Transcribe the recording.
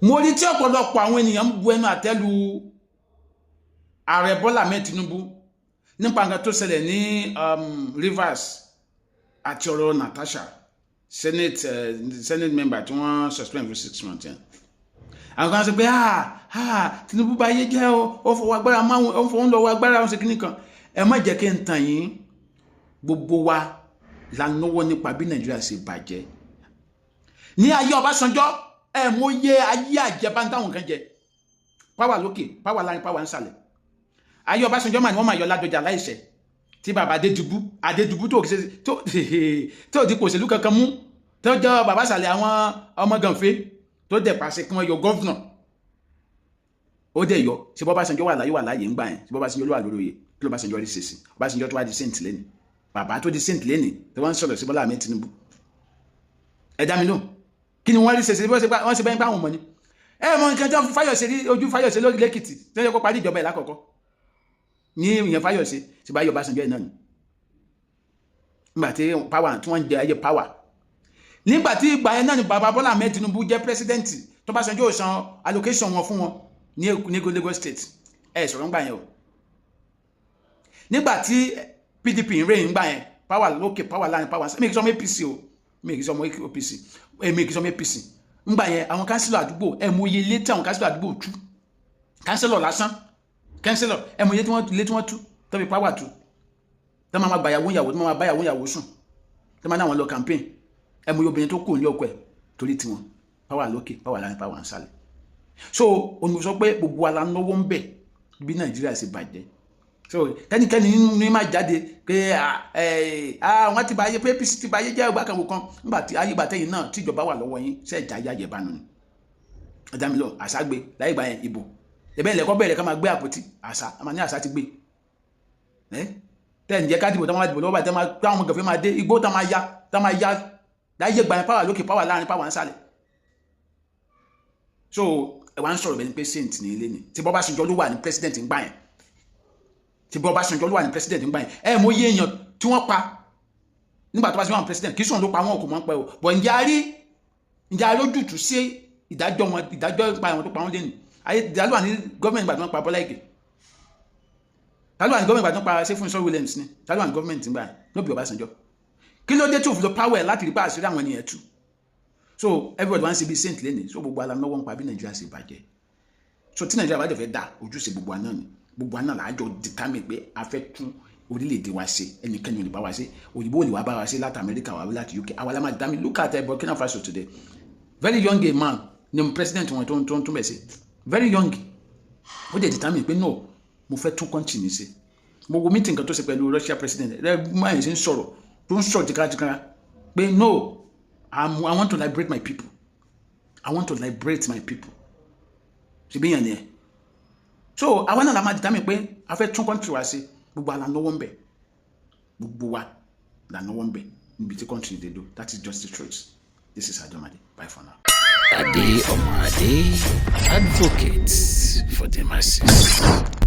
Mo rí tí ọ̀pọ̀lọpọ̀ àwọn ènìyàn ń bu ẹnu àtẹ́ lu Ààrẹ Bọ́lá Ahmed Tinubu nípa nǹkan tó ṣẹlẹ̀ ní Rivers àti ọ̀rọ̀ Natasha, Senate member tí wọ́n suspend for 6 months yẹn. Àwọn kan sọ pé, "Ah ah, Tinubu bá yé jẹ́ o, ó fọwọ́ agbára máa, ó fọwọ́ ń lọ́wọ́ agbára." Ó ṣe kíní kan. Ẹ má jẹ́ kí n tàn yín, gbogbo wa la náwó nípa bí Nàìjíríà ṣe bàjẹ́. Ní ayé Ọbásanjọ́, ẹ mọ iye ayé àjẹbá táwọn kan jẹ, power lókè, power láàrin, power nsàlẹ̀. Ayé Ọbásanjọ́ mà ní wọ́n máa yọ Ládọjà láìṣẹ̀, tí bàbá Adédùbú, Adédùbú tó tó tó di kò òṣèlú kankan mú, tó jọ bàbá sàlẹ̀ àwọn ọmọ gànfẹ́, tó dẹ̀ pàṣẹ kí wọ́n yọ governor. Ó dẹ̀ yọ. Ṣé bọ́básanjọ́ wà láyé ńgbà yẹn? Ṣé bọ́básanjọ́ ló wà lórí oyè? Kí ló básanjọ́ rí ṣe sí? Ọbásanjọ́ tó wá di saint lẹ́ni, bàbá tó di saint lẹ́ni, tí wọ́n ń sọ̀rọ̀ sí Bọ́lá Ahmed Tinubu. Ẹ dá mi lóhùn, kí ni wọ́n rí ṣe sí? Wọ́n ṣe bẹ́ẹ̀ bá àwọn ọmọ ni. Ẹ mọ nǹkan tí wọ́n Fáyọ̀ṣe rí, ojú Fáyọ̀ṣe lórí lẹ́kìtì tí wọ́n yẹ kó parí ìjọba ẹ̀ lákọ̀ọ́kọ́ ní ìyẹn. Fáyọ̀ṣe ti bá yọ Ọbásanjọ́ ẹ̀ náà ni nígbà tí power tí wọ́n ń jẹ ayé power. Nígbà tí ìgbà yẹn náà ni bàbá Bọ́lá Ahmed Tinubu jẹ́ president, tó Ọbásanjọ́ ò san allocation wọn fún wọn ní Lagos State. Ẹ sọ̀rọ̀ ńgbà yẹn o. Nígbà tí PDP ń rìn ńgbà yẹn, power lókè, power láàrin, power. Mi kì í sọ ọmọ APC o, mi kì í sọ ọmọ OPC, èmi kì í sọ ọmọ APC. Ńgbà yẹn, àwọn councillor àdúgbò, ẹ mọ iye ilé tí àwọn councillor àdúgbò tú, councillor lásán, councillor, ẹ mọ iye ilé tí wọ́n tú, tó fi power tú, tó máa gba ìyàwó ìyàwó, tó máa bá ìyàwó ìyàwó sùn, tó máa ní àwọn lọ campaign. Ẹ mọ iye obìnrin tó kù ní ọkọ ẹ torí tiwọn. Power lókè, power láàrin, power nsàlẹ̀. So òun sọ pé gbogbo wa la náwó ń bẹ̀ bí Nàìjíríà ṣe bàjẹ́. So kẹ́nikẹ́ni ní má jáde pé wọ́n ti bá ayé pé APC ti bá ayé jẹ́ ìgbà kan wò kan. Nígbà tí ayé gbà tẹ́yìn náà tíjọba wà lọ́wọ́ yín, ṣe ẹ̀já ayé àjẹbánu ni? Ẹ̀dá mi lọ àṣà gbé láyé ìgbà yẹn. Ìbò ẹ̀bẹ̀ ilẹ̀kọ́ bẹ̀rẹ̀ ká máa gbé àpótí àṣà, a máa ní àṣà ti gbé ẹ́ tẹ́ ǹjẹ́ ká dìbò. Tá máa dìbò lọ́wọ́ báyìí, tẹ́ máa táwọn ọmọ gẹ̀fẹ́ máa dé igbó, tá máa ya láyé ìgbà yẹn, power lókè, power láàrin, power nsàlẹ̀. So ẹ wá ń sọ̀rọ̀ bẹ́ẹ̀ ni pé saint ní ilé ni. Tí Ọbásanjọ́ ló wà ní president ńgbà yẹn, tí Ọbásanjọ́ ló wà ní president ńgbà yẹn, ẹ mọ iye èèyàn tí wọ́n pa nígbà tó bá ti wà ní president. Kì í sọ̀rọ̀ ló pa wọn, kò mọ̀ ń pẹ́ o bọ̀. Ǹjẹ́ a rí ojútùú sí ìdájọ́ wọn, ìdájọ́ pa àwọn tó pa wọn lẹ́nu ayé? Ìdájọ́ wà ní gọ́ọ̀mẹ̀ntì ìgbà tí wọ́n pa Bọ́lá Ìgè? Ta ló wà ní gọ́ọ̀mẹ̀ntì ìgbà tí wọ́n pa Ṣé Fúnṣọ́ Williams ni? Ta ló wà ní gọ́ọ̀mẹ̀ntì ńgbà yẹn? No be Ọbásanjọ́? Kí ló dé tí òfin lo power láti rí pa àṣírí àwọn ènìyàn tú? So everybody wan ṣe bí saint lẹ́nu. So gbogbo ala lọ́wọ́ ń pa bí Nàìjíríà ṣe bàjẹ́. So tí Nàìjíríà bá jẹ́ fẹ́ dà, ojúṣe gbogbo àná ni. Gbogbo àná làájọ determine pé a fẹ́ tún orílẹ̀-èdè wa ṣe. Ẹnikẹ́ni ò lè bá wa ṣe, òyìnbó ò lè wá bá wa ṣe láti Amẹ́ríkà wá, láti UK. Àwa la máa determine. Look at Burkina Faso today. Very young a man ni president wọn tó ń tún bẹ̀ ṣe, very young. Ó dẹ̀ determine pé, "No, mo fẹ́ tún country mi ṣe." Mo wo meeting kan tó ṣe pẹ̀lú Russia president ẹ, máa yẹn ṣe ń sọ̀rọ̀, tó ń sọ̀rọ̀ tìkáratìkára pé, "No, I want to liberate my people. I want to liberate my people." Ṣe bí yẹn ni ẹ. So àwa náà la máa determine pé a fẹ́ tún country wa ṣe. Gbogbo wa la náwó ń bẹ̀, gbogbo wa la náwó ń bẹ̀ níbi tí country dey do. That is just the truth. This is Adomade. Bye for now. Ade Omade, advocate for the masses.